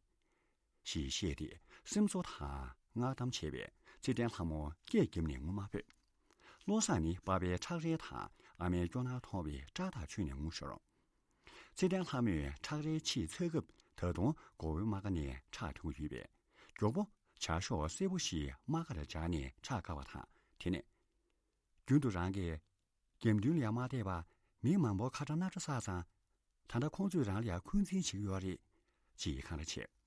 ཞེས་བཤད་དེ་སེམས་གསོ་དང་སྔགས་གཏམ་བྱས་པས་ཚེ་བརྟན་ལྷ་མོ་སྐད་བརྒྱབ་ནས་ངུ་མ་ཕོད། བློ་བཟང་ནི་པ་ཕའི་ཁྲག་རལ་དང་ཨ་མའི་སྐྱོ་སྣང་མཐོང་བས་སྐྲག་ཐག་ཆོད་ནས་ངུ་ཤོར། ཚེ་བརྟན་ལྷ་མོས་ཁྲག་རལ་ཕྱིས་ཚར་སྐབས་ད་དུང་མགོ་བོའི་རྨ་ཁ་ནས་ཁྲག་ཐོན་གྱི་ཡོད་པས། མགྱོགས་པོ་ཇ་ཤོག་སེར་པོ་ཞིག་རྨ་ཁར་སྦྱར་ནས་ཁྲག་བཀག་པ་དང་། དེ་ནས། རྒྱུན་དུ་རང་གིས་རྒྱབ་མདུན་ལ་ཡ་མ་བལྟས་པ། མི་མང་པོ་ཁ་གྲག་སྣ་ཁྲ་བསགས་ཙང་། ད་ལྟ་ཁོང་ཚོས་རང་ལ་ཡ་འཁོན་འཛིན་བྱེད་ཀྱི་ཡོད་རེད། ཅེས་འཁང་ར་བྱས།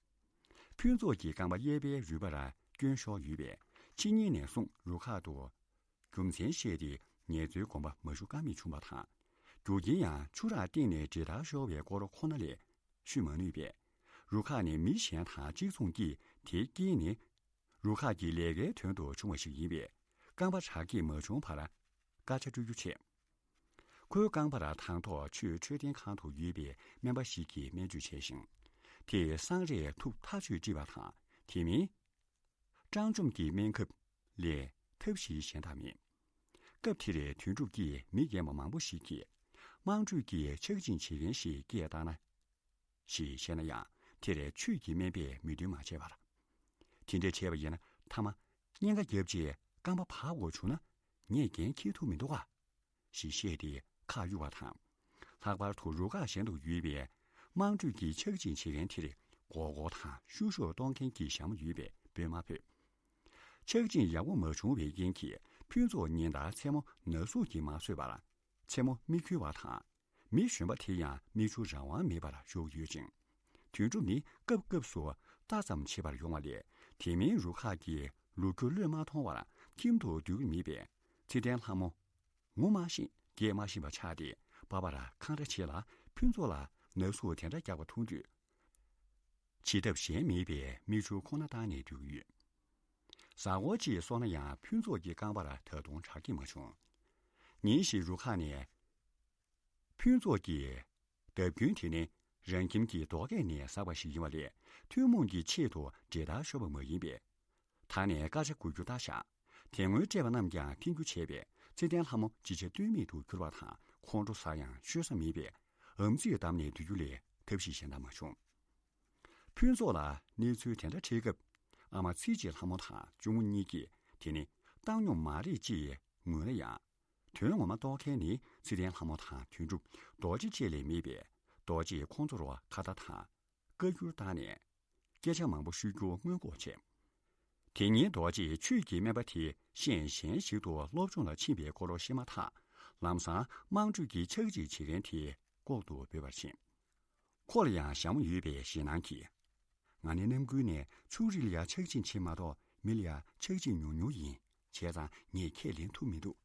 ཕུན་ཚོགས་ཀྱི་རྐང་པ་གཡས་པའི་རུས་པར་སྐྱོན་ཤོར་ཡོད་པས་ཕྱི་ཉིན་ནས་བཟུང་རུ་ཁག་ཏུ་རྒྱུ་མཚན་བཤད་དེ་ངལ་རྩོལ་གོམ་པ་མ་ཞུ་ཀ་མེད་བྱུང་བ་དང་། རྒྱུ་རྐྱེན་ཡང་ཆུ་རགས་སྟེང་ནས་འདྲེད་བརྡར་ཤོར་བའི་སྐོར་ཁོ་ན་ལས་ཤོད་མ་ནུས་པས། རུ་ཁག་ནས་མི་གཞན་དང་གཅིག་མཚུངས་ཀྱིས་དེ་རྐྱེན་ནི། རུ་ཁག་གི་ལས་ཀའི་དོན་དུ་བྱུང་བ་ཞིག་ཡིན་པས། རྐང་པ་དྲག་སྐྱེད་མ་བྱུང་བར་སྐར་ཆ་སྤྲོད་རྒྱུ་བྱས། ཁོའི་རྐང་པར་དང་ཐོག་ཆུའི་འཕྲོད་བསྟེན་ཁང་དུ་ཡོད་པའི་སྨན་པ་ཞིག་གིས་སྨན་བཅོས་བྱས་ཤིང་། དེས་སང་རས་ཐུག་ཐག་ཆོད་བྲིས་པ་དང་། དེ་མིན། སྲང་བཅོམ་གྱི་སྨན་ཁབ་ལས་ཐབས་ཤེས་གཞན་དག་མེད། སྐབས་དེར་དོན་གྲུབ་ཀྱིས་མི་རྒན་པ་མང་པོ་ཞིག་གིས་དམངས་ཁྲོད་ཀྱི་ཆག་སྦྱིན་བྱེད་མཁན་ཞིག་སྐད་བཏང་ན། ཞེས་བཤད་ན་ཡང་དེར་ཆོས་ཀྱི་སྨན་པས་མོས་མཐུན་མ་བྱས་པར། དེ་འདྲ་བྱས་པ་ཡིན་ན་མཐའ་མ་གཉན་ཁ་བརྒྱབ་རྗེས་རྐང་པ་བག་འོག་བྱུང་ན་ངས་འགན་འཁྱེར་ཐུབ་མི་འདུག་ག་ཞེས་བཤད་དེ་ཁག་གཡུགས་པ་དང་། ལྷག་པར་དུ་རུ་ཁག་གཞན་དུ་ཡོད་པའི་དམངས་ཁྲོད་ཀྱི་ཆག་སྦྱིན་བྱེད་མཁན་དེར་མགོ་སྐོར་དང་བཤུ་གཞོག་གཏོང་མཁན་གྱི་ཞྭ་མོ་ཡོད་པས་འབོད་མ་ཕོད། ཆག་སྦྱིན་ཡག་པོ་མ་བྱུང་བའི་རྐྱེན་གྱིས་ཕུན་ཚོགས་ཉིན་ལྟར་མཚན་མོ་ན་ཟུག་གིས་མ་བཟོད་པར་མཚན་མོ་མིག་འཁྱུད་པ་དང་། མི་གཞོན་པ་དེ་ཡང་མིག་ཆུ་རང་དབང་མེད་པར་བཞུགས་ཡོད་ཅིང་། དོན་གྲུབ་ནི་སྐབས་སྐབས་སུ་ལྟ་ཙམ་བྱེད་པར་ཡོང་བ་ལས་དེ་མིན་རུ་ཁག་གི་ལོ་རྒྱུས་བློས་མ་ཐོངས་པར་ཁྱིམ་དུ་སྡོད་ཀྱི་མེད་པས། ཚེ་བརྟན་ལྷ་མོ་ངུ་མ་ཤེས་སྐད་མ་ཤེས་པ་ཆགས་ཏེ་པ་ཕར་འཁང་ར་བྱེད་ལ་ཕུན་ཚོགས་ལ་ན་ཟུག་དེ་འདྲ་རྒྱག་པ་མཐོང་དུས། བྱེད་ཐབས་གཞན་མེད་པས་མིག་ཆུ་ཁོ་ན་བཏང་ནས་སྡོད་ཀྱི་ཡོད། གཟའ་འཁོར་གཅིག་སོང་ན་ཡང་ཕུན་ཚོགས་ཀྱི་རྐང་པར་ད་དུང་དྲག་སྐྱེད་མ་བྱུང་། ཉིན་ཞིག་རུ་ཁག་ནས། ཕུན་ཚོགས་ཀྱི་བརྡབ་སྐྱོན་དེ་ནི་རང་ཁྱིམ་གྱི་རྡོ་སྐས་ནས་ཟགས་པ་ཞིག་ཡིན་པ་ལས་ཐུན་མོང་གི་ཆེད་དུ་འདྲེད་བརྡར་ཤོར་བ་མ་ཡིན་པས། ད་ནས་སྐར་ཆ་དགུ་བཅུ་ལྟ་བཞག་དེ་སྔོན་སྤྲད་པ་རྣམས་ཀྱང་འཕེན་རྒྱུ་བྱས་པས་ཚེ་བརྟན་ལྷ་མོ་ཅི་བྱ་གཏོལ་མེད་དུ་གྱུར་པ་དང་ཁོང་ཁྲོ་ཟ་ཡང་བཤོལ་ས་མེད་པས་ཨམ་ཚིག་བསྡམས་ནས་སྡོད་རྒྱུ་ལས་ཐབས་ཤེས་གཞན་དག་མ་བྱུང་། ཕུན་ཚོགས་ལ་གནས་ཚུལ་དེ་འདྲ་འཕྲད་སྐབས་ཨ་མ་ཚེ་གཅིག་ལྷ་མོ་དང་གཅུང་མོ་གཉིས་ཀྱིས་དེ་ནི་བཏང་སྙོམས་མ་རེད་ཅེས་ངུས་ན་ཡང་། དོན་ངོ་མ་རྟོགས་མཁན་ནི་ཚེ་བརྟན་ལྷ་མོ་དང་དོན་གྲུབ་རྡོ་རྗེ་བཅས་ལས་མེད་པས་རྡོ་རྗེས་ཁོང་ཚོར་ཁ་བརྡ་དང་བཀའ་བསྒྱུར་བཏང་ནས་སྐད་ཆ་མང་པོ་ཤོད་རྒྱུ་སྔོན་འགོག་བྱས། དེ་ཉིན་རྡོ་རྗེས་ཆོས་ཀྱི་སྨན་པ་དེ་ཤེས་གཞན་ཞིག་ཏུ་སློབ་སྦྱོང་ལ་ཕྱིན་པའི་སྐོར་ཤེས་མ་ཐག་ལམ་སང་དམངས་ཁྲོད་ཀྱི་ཆག་འཇིག་བྱེད་མཁན་དེ་ལྐོག་ཏུ་འབོད་པར་ཕྱིན། ཁོ་ལ་ཡང་ཞྭ་མོ་ཡོད་པའི་ཞེད་སྣང་གིས། ང་ནི་རྣམ་ཀུན་ནས་ཕྱུགས་རིགས་ལ་ཡང་ཆག་སྦྱིན་བྱེད་མ་གཏོགས་མི་ལ་ཡང་ཆག་སྦྱིན་ཉུང་ཉུང་ཡིན། བྱས་ཙང་ངས་ཁས་ལེན་ཐུབ་མི་འདུག་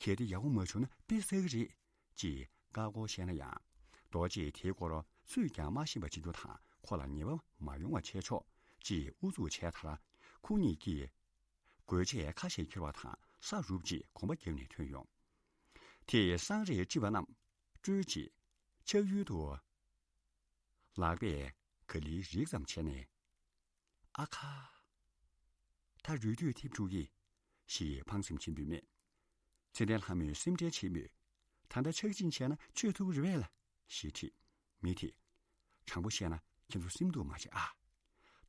གལ་ཏེ་ཡག་པོ་མ་བྱུང་ན་དཔེ་བསགས་ཀྱི་རེད། ཅེས་བཀའ་བསྒོ་བཤད་ན་ཡང་། རྡོ་རྗེས་དེའི་སྐོར་སུས་ཀྱང་མ་ཤེས་པ་བྱེད་རྒྱུ་དང་ཁོ་ལ་ཉེས་པ་མ་ཡོང་བ་བྱས་ཆོག་ཅེས་ཨུ་ཚུགས་བྱས་མཐར་ཁོ་གཉིས་ཀྱིས་དགོས་ཆས་ཁ་ཤས་འཁྱེར་བ་དང་ས་རུབ་རྗེས་གོམ་པ་བརྒྱབ་ནས་ཐོན་ཡོང་། དེས་སང་རས་དཀྲིས་པ་རྣམས་བཀྲུས་རྗེས་ཆག་ཡུལ་དུ། ལག་པས་ག་ལེར་རེག་ཙམ་བྱས་ནས། ཨ་ཁ། ད་རུས་དུད་ཐེབས་འགྲོ་གི། ཞེས་ཕངས་སེམས་ཆེན་པོས་སྨྲས། ཚེ་བརྟན་ལྷ་མོས་སེམས་ཁྲལ་ཆེན་པོས། ད་ལྟ་ཆག་སྦྱིན་བྱས་ན་བཅོས་ཐུབ་ཀྱི་རེད་པས་ལགས། ཞེས་དྲིས། མི་དེས། དྲང་པོ་བཤད་ན་ཁྱེད་ཚོ་སེམས་སྡུག་མ་བྱེད་ཨ།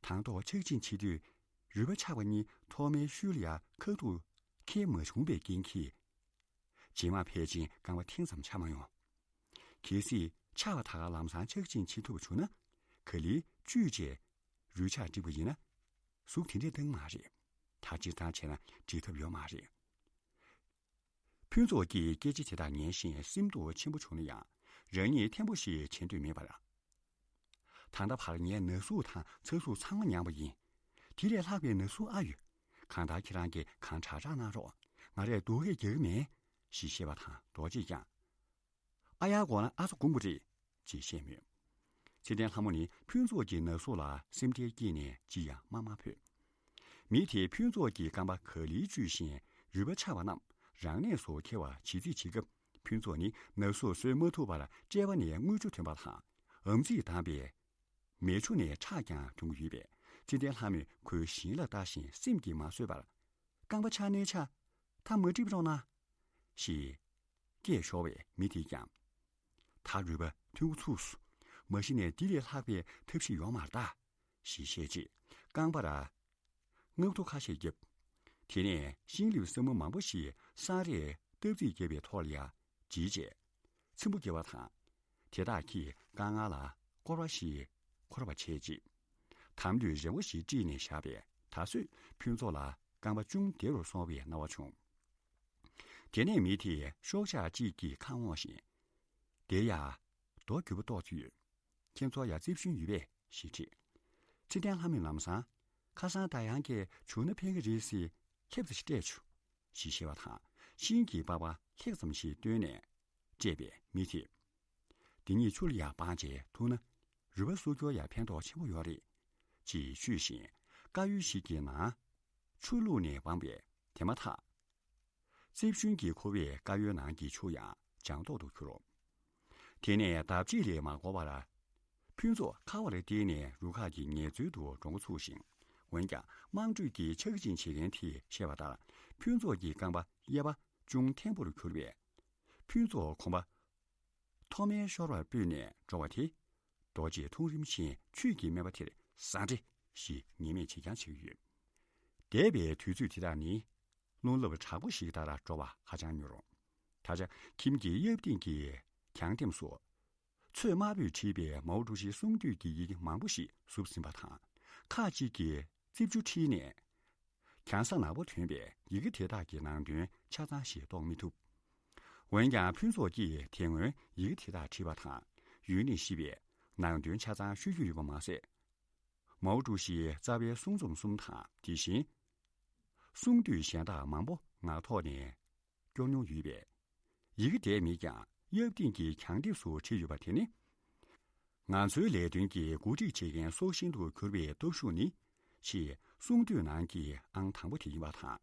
དང་ཐོག་ཕྱག་ཕྱིན་བྱེད་དུས། རུས་པ་ཆག་པ་གཉིས་ཐོག་མའི་ཤུལ་ལ་ཡ་ཁ་ཐུག་འཁེལ་མ་བྱུང་བའི་རྐྱེན་གྱིས། རྗེས་མ་ཕལ་ཆེར་རྐང་པ་ཐེངས་ཙམ་ཆག་མ་ཡོང་། གལ་སྲིད་ཆག་པ་དག་ལམ་སང་ཕྱག་ཕྱིན་བྱེད་ཐུབ་པ་བྱུང་ན། ག་ལེར་བཅོས་བྱས་རུས་ཆག་འགྲིག་པ་ཡིན་ན། ཟུག་དེ་འདྲས་བཏང་མ་རེད། ད་སྤྱིར་བཏང་བྱས་ན་འགྲིག་ཐབས་ཡོད་མ་རེད། ཕུན་ཚོགས་ཀྱིས་སྐད་ཆ་དེ་དག་ཉན་བཞིན་སེམས་སྡུག་ཆེན་པོ་བྱུང་ན་ཡང་། རང་ཉིད་ཐེན་པོ་ཞིག་བྱེད་འདོད་མེད་པར། ད་ལྟ་བར་ངའི་ན་ཟུག་དང་ཚ་ཟུག་ཚང་མ་མྱངས་པ་ཡིན། དེ་ལས་ལྷག་པའི་ན་ཟུག་ཨ་ཡོད། གང་ལྟར་ཁྱེད་རང་གིས་གང་དྲག་དྲག་གནང་རོགས། ང་རས་སྡུག་སྐད་རྒྱག་གི་མེད། ཞེས་བཤད་པ་དང་རྡོ་རྗེས་ཀྱང་། ཨ་ཡར་དགོངས་ན་ཨ་ས་དགོངས་པ་རེད། ཅེས་བཤད་མོད། ཚེ་བརྟན་ལྷ་མོ་ནི་ཕུན་ཚོགས་ཀྱི་ན་ཟུག་ལ་སེམས་ཁྲལ་སྐྱེས་ནས་ཅི་ཡང་མ་སྨྲ་ཕོད། མི་དེས་ཕུན་ཚོགས་ཀྱི་རྐང་པ་ག་ལེར་བཅོས་ཤིང་རུས་པ་ཆག་པ་རྣམས་རང་གནས་སུ་འཁེལ་བ་ཇི་སྲིད་བྱེད་སྐབས། ཕུན་ཚོགས་ནི་ན་ཟུག་བཟོད་མ་ཐུབ་པར་དཔྲལ་བ་ནས་རྔུལ་ཆུ་ཐོན་པ་དང་། ཨམ་ཙིས་བཏང་པའི་མེ་ཆུ་ནས་ཁྲག་ཀྱང་འཐུང་གི་ཡོད་པས། ཚེ་བརྟན་ལྷ་མོས་ཁོའི་བཞིན་ལ་ལྟ་ཞིང་སེམས་ཀྱིས་མ་བཟོད་པར། རྐང་པ་ཆག་ནའི་ཆག་ད་མ་འགྲིག་པ་རོགས་གནང་། ཞེས་སྐད་ཤོར་བས་མི་དེས་ཀྱང་། ད་རུས་པ་མཐུན་པོ་ཚུགས་སོང་། མ་གཞི་ནས་འདི་ལས་ལྷག་པའི་ཐབས་ཤེས་ཡོད་མ་རེད་ད། ཞེས་བཤད་རྗེས་རྐང་པར་སྔགས་ཐུག་ཁ་ཤས་བརྒྱབ། དེ་ནས་ཤིང་ལེབ་སྲབ་མོ་མང་པོ་ཞིག་སྲང་རེས་སྟབས་རྩིས་བརྒྱབ་པའི་ཐོག་ལ་ཡ་བརྗེས་རྗེས། ཚིམ་པོ་བརྒྱབ་པ་དང་། དེ་དག་གིས་དཀར་ངལ་ལ་སྐོར་བ་ཞིག་འཁོར་བ་བྱས་རྗེས། དམ་ལྷོད་རིང་པོ་ཞིག་དཀྲིས་ནས་བཞག་པས། ད་གཟོད་ཕུན་ཚོགས་ལ་རྐང་པ་ཅུང་བདེ་རུ་སོང་བའི་སྣང་བ་བྱུང་། དེ་ནས་མི་དེས་ཤོག་ཆག་ཅིག་གི་ཁ་འོང་ཞིང་། དེ་ཡ། རྡོ་རྒྱུས་པོ་ཏོག་ཙམ་ཡོད། ཁྱེད་ཚོ་ཡ་རྩིབ་ཤུན་ཡོད་པས་ཞེས་དྲིས། ཚེ་བརྟན་ལྷ་མོས་ལམ་སང་། ཁ་སང་ད་ཡང་གས་བྱུང་ན་ཕན་གི་རེད་ཟེར་ལྷེབ་ཙམ་ཞིག་སྤྲད་བྱུང་། ཞེས་བཤད་པ་དང་ཤིང་གི་པགས་པ་ལྷེབ་ཙམ་ཞིག་བཏོན་ནས་སྤྲད་པས་མི་དེས། འདི་གཉིས་ཆུ་ལ་ཡ་སྦངས་བྱས་འཐུང་ན་རུས་པ་གསོ་སྐྱོར་ཡ་ཕན་ཐོགས་ཆེན་པོ་ཡོད་རེད། ཅེས་ཞུས་ཤིང་དཀར་ཡོལ་ཞིག་གི་ནང་ཆུ་བླུགས་ནས་སྦངས་པས་དེ་མ་ཐག་རྩིབ་ཤུན་གྱི་ཁུ་བས་དཀར་ཡོལ་ནང་གི་ཆུ་ཡང་ལྗང་མདོག་ཏུ་གྱུར། དེ་ནས་ལྡབ་གཅིག་ལས་མ་འགོར་བར། ཕུན་ཚོགས་ཁ་བར་བལྟས་ནས་རུ་ཁག་གི་ངལ་རྩོལ་དུ་འགྲོ་འགོ་ཚུགས་ཤིང་། འོན་ཀྱང་དམངས་ཁྲོད་ཀྱི་ཕྱག་ཕྱིན་བྱེད་མཁན་དེས་བཤད་པ་ལྟར། ཕུན་ཚོགས་ཀྱི་རྐང་པ་གཡས་པ་ཅུང་ཐེམ་པོར་གྱུར་བས། ཕུན་ཚོགས་གོམ་པ་ཐོག་མའི་ཤོར་བར་སྤོས་ནས་འགྲོ་བ་དེ། རྡོ་རྗེས་འཐུང་རིམ་བཞིན་ཆུས་ཀྱི་སྨན་པ་དེར་ཟ་འདྲེ་ཞེས་ངན་སྨྲས་བྱེད་རྐྱང་བྱེད་ཀྱི་ཡོད། འདས་པའི་དུས་ཚོད་དེ་དག་ནི་རླུང་རླབས་དྲག་པོ་ཞིག་ལྟར་འགྲོ་བ་ཧ་ཅང་མྱུར། ད་ཆ་ཁྱིམ་གྱི་གཡབ་སྟེང་གི་གྱང་ལྡེམ་སོགས། ཚོས་དམར་པོས་བྲིས་པའི་མའོ་ཀྲུའུ་ཞི་གསུང་བཏུས་ཀྱི་ཡི་གེ་མང་པོ་ཞིག་ཟུབ་ཟིན་པ་དང་། ཁག་ཅིག་གིས་རྩིབས་ཆུ་འཁྲིལ་ནས། གྱང་ས་ནག་པོ་ཐོན་པས་ཡི་གེ་དེ་དག་གི་ནང་དོན་ཆ་ཚང་ཞིག་རྟོགས་མི་ཐུབ། འོན་ཀྱང་ཕུན་ཚོགས་ཀྱིས་དེ་སྔོན་ཡི་གེ་དེ་དག་བྲིས་པ་དང་ཡུན་རིང་ཞིག་པས་ནང་དོན་ཆ་ཚང་ཤོད་རྒྱུ་ཡོད་པ་མ་ཟད། མའོ་ཀྲུའུ་ཞིའི་རྩ་བའི་གསུང་རྩོམ་གསུམ་དང་དེ་བཞིན། གསུང་བཏུས་གཞན་དག་མང་པོ་ངག་ཐོག་ནས་སྐྱོར་མྱོང་ཡོད་པས། ཡི་གེ་དེ་མེད་ཀྱང་གཡབ་སྟེང་གི་གྱང་ལྡེབས་སུ་བྲིས་ཡོད་པ་དེ་ནི། ང་ཚོའི་ལས་དོན་གྱི་འགོ་ཁྲིད་བྱེད་མཁན་སྲོག་ཤིང་དུ་གྱུར་པའི་སྟོབས་ཤུགས་ནི། ཞེས་གསུང་བཏུས་ནང་གི་ཨང་དང་པོ་དེ་ཡིན་པ་དང་།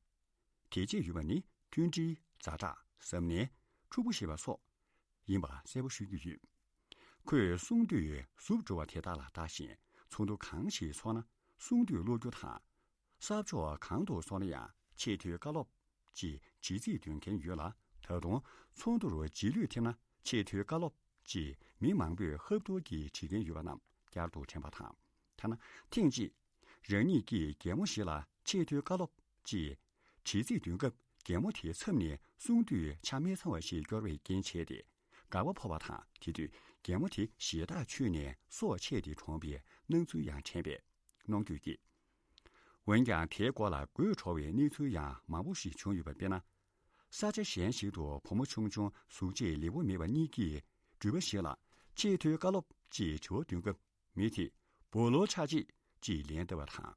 དེ་རྗེས་ཡོད་པ་ནི་མཐུན་སྒྲིལ། ཛ་དྲག་གཟབ་ནན། འཁྲུག་པོ་ཞེས་པ་སོགས་ཡིན་པ་གསལ་པོ་ཤོད་ཀྱི་ཡོད། ཁོས་གསུང་བཏུས་ཟུབ་འགྲོ་བ་དེ་དག་ལ་ལྟ་བཞིན་ཚོགས་འདུ་གང་ཞིག་ཚོགས་ན་གསུང་བཏུས་ཀློག་རྒྱུ་དང་། གསར་ཕྱོགས་གང་དུ་སོང་ན་ཡང་ཆེས་མཐོའི་བཀའ་སློབ་ཅེས་ཇི་སྲིད་འདོན་མཁན་ཡོད་ལ། ད་དུང་ཚོགས་འདུར་རྗེས་ལུས་ཐེབས་ན་ཆེས་མཐོའི་བཀའ་སློབ་ཅེས་མི་མང་པོས་ཧབ་ཐོབ་ཀྱིས་བྲིས་མཁན་ཡོད་པ་རྣམས་བསྐྱར་དུ་དྲན་པ་དང་། ཐ་ན་ཐེངས་གཅིག་རང་ཉིད་ཀྱིས་རྒན་མོ་ཞིག་ལ་ཆེས་མཐོའི་བཀའ་སློབ་ཅེས་བྲིས་རྩིས་འདོན་སྐབས་རྒན་མོ་དེའི་མཚམས་ནས་གསུང་དུས་ཆ་མི་ཚང་བ་ཞིག་སྐྱོར་བའི་རྐྱེན་བྱས་ཏེ། དགག་པ་ཕོག་པ་དང་། དེ་དུས་རྒན་མོ་དེ་ཞེ་ཐག་ཆོད་ནས་སྲོག་ཆད་དེ་གྲོངས་པའི་སྣང་ཚུལ་ཡང་དྲན་པས་གནོང་འགྱོད་སྐྱེས། འོན་ཀྱང་དེའི་སྐོར་ལ་དགོད་བྲོ་བའི་གནས་ཚུལ་ཡང་མང་པོ་ཞིག་བྱུང་ཡོད་པ། དཔེར་ན། ས་ཆ་གཞན་ཞིག་ཏུ་བུ་མོ་ཆུང་ཆུང་གཟུགས་བྱད་ལེགས་པོ་མེད་པ་གཉིས་ཀྱིས་འགྲུལ་པ་ཞིག་ལ་ཆེས་མཐོའི་བཀའ་སློབ་ཅེས་དྲི་བ་འདོན་སྐབས་མི་དེས་བུ་ལོ་ཆ་གཅིག་ཅེས་ལན་བཏབ་པ་དང་།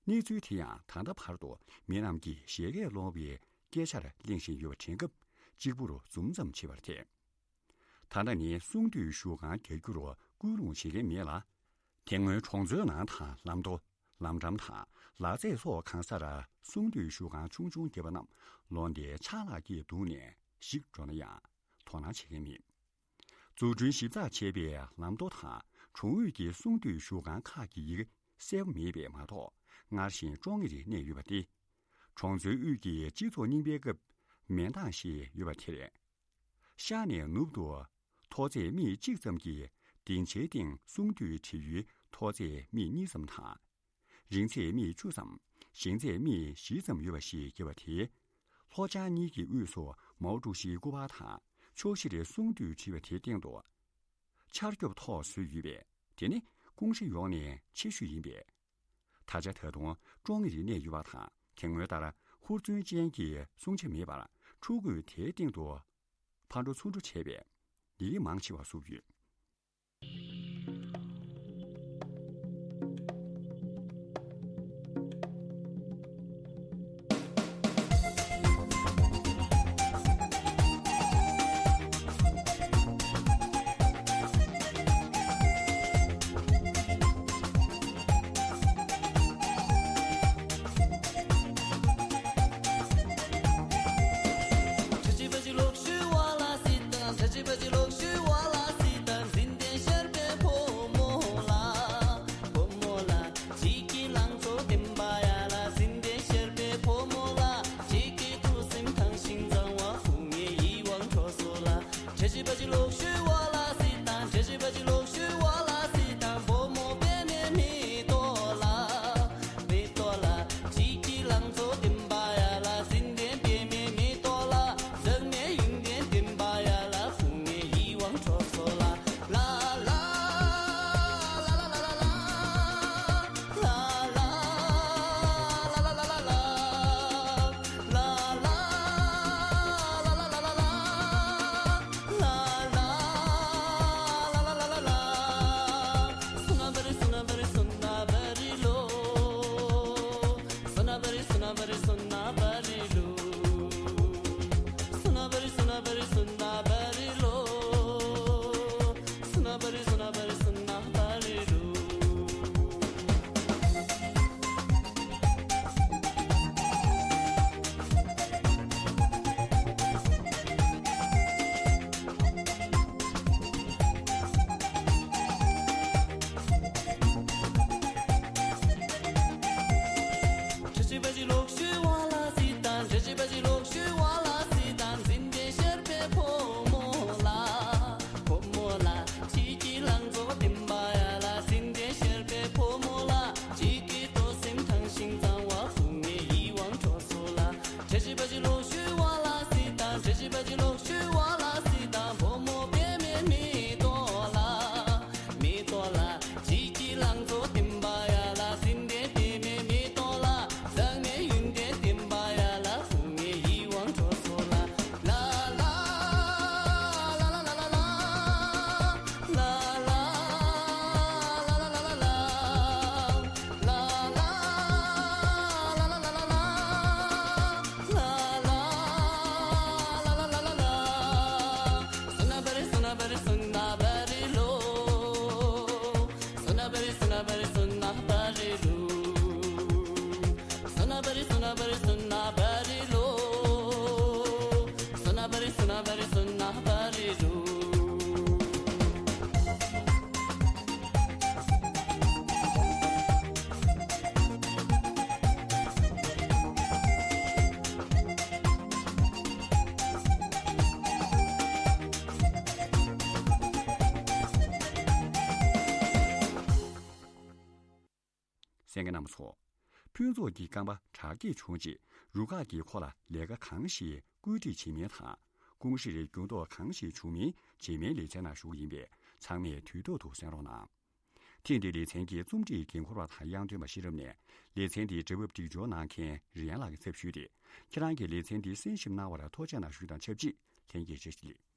གནས་ཚུལ་དེ་ཡང་ད་ལྟ་བར་དུ་མི་རྣམས་ཀྱིས་བཞད་གད་སློང་བའི་སྐད་ཆར་གླེང་བཞིན་ཡོད་པ་དྲན་སྐབས་གཅིག་པུར་འཛུམ་ཙམ་བྱེད་པར་ཐལ། ད་ལྟ་ནི་གསུང་དུས་བཞུགས་ཁང་རྒྱག་རྒྱུར་སྐུལ་སློང་བྱེད་མཁན་མེད་ལ། དེ་སྔོན་གྲོང་ཚོའི་ནང་དང་ལམ་མདོ། ལམ་འགྲམ་དང་ལ་རྩེ་སོགས་གང་སར་གསུང་དུས་བཞུགས་ཁང་ཆུང་ཆུང་བརྒྱབ་པ་རྣམས་ལོ་ཟླའི་ཆང་ལག་གིས་བརྡུངས་ནས་ཞིག་འགྲོ་ན་ཡང་དོ་སྣང་བྱེད་མཁན་མེད། འཛུགས་སྐྲུན་ཞིབ་ཚགས་བྱས་པའི་ལམ་མདོ་དང་གྲོང་ཡུལ་གྱི་གསུང་དུས་བཞུགས་ཁང་ཁག་གི་ཡི་གེ་གསལ་པོ་མེད་པས་མ་གཏོགས་སྔར་བཞིན་ཀྲོང་ངེར་གནས་ཡོད་པ་སྟེ། གྲོང་ཚོའི་དབུས་ཀྱི་སྤྱི་ཚོགས་རྙིང་པའི་སྐབས་མེ་འདང་ཞེས་ཡོད་པ་དེར། ཤར་ནས་ནུབ་ཏུ་མཐོ་ཚད་སྨི་གཅིག་ཙམ་གྱི་སྡིངས་ཆའི་སྟེང་གསུང་དུས་བྲི་ཡུལ་ མཐོ་ཚད་མིག་གཉིས་ཙམ་དང་། རིང་ཚད་མིག་བཅུ་ཙམ། ཞེང་ཚད་མིག་བཞི་ཙམ་ཡོད་པ་ཞིག་བརྒྱབ་པ་དེ། ལྷོ་བྱང་གཉིས་ཀྱི་དབུས་སུ་མའོ་ཀྲུའུ་ཞིའི་སྐུ་པར་དང་ཕྱོགས་བཞིར་གསུང་བཏུས་བྲིས་པ་དེའི་སྟེང་དུ། ཆར་སྐྱོབ་ཐོག་བཟོས་ཡོད་པས། དེ་ནི་ཀུང་ཧྲེ་ཡོངས་ནས་ཆེ་ཤོས་ཡིན་པས། ད་ཆ་ད་དུང་ཀྲོང་ངེར་གནས་ཡོད་པ་དང་། དེ་སྔོན་ལྟར་ཧུར་བརྩོན་ཅན་གྱི་སྲུང་བྱ་མེད་པར་ཕྲུ་གུས་དེའི་སྟེང་དུ་ཕར་འགྲོ་ཚུར་འགྲོ་བྱས་པས། ཡི་གེ་མང་ཆེ་བ་བསུབས་ཡོད། གསན་མཁན་རྣམ་པ་ཚོ། ཕུན་ཚོགས་ཀྱི་རྐང་པ་དྲག་སྐྱེད་བྱུང་རྗེས། རུ་ཁག་གིས་ཁོ་ལ་ལས་ཀ་གང་ཞིག་བཀོད་སྒྲིག་བྱེད་མིན་དང་། ཀུང་ཧྲེ་རེ་འགྱུར་ལྡོག་གང་ཞིག་བྱུང་མིན། རྗེས་མའི་ལེ་ཚན་ནང་ཞུགས་ཡིན་པས། ཚང་མས་དུས་ཐོག་ཏུ་གསན་རོགས་གནང་། ཐེངས་འདིའི་ལེ་ཚན་གྱི་རྩོམ་སྒྲིག་འགན་འཁུར་བ་དང་དབྱངས་སྟོན་པ་གཤེན་རབ་ནས། ལེ་ཚན་འདིའི་འབྲེལ་བ་སྒྲིག་སྦྱོར་གནང་མཁན་རི་ཡན་ལགས་ཀྱི་ཚབ་ཞུས་ཏེ། ཁྱེད་རང་གིས་ལེ་ཚན་འདི་གསན་ཞིབ་གནང་བར་ཐུགས་རྗེ་གནང་ཞུས་དང་ཆབས་ཅིག་ལྷན་རྒྱས་བཀྲ་ཤིས་བདེ་ལེགས།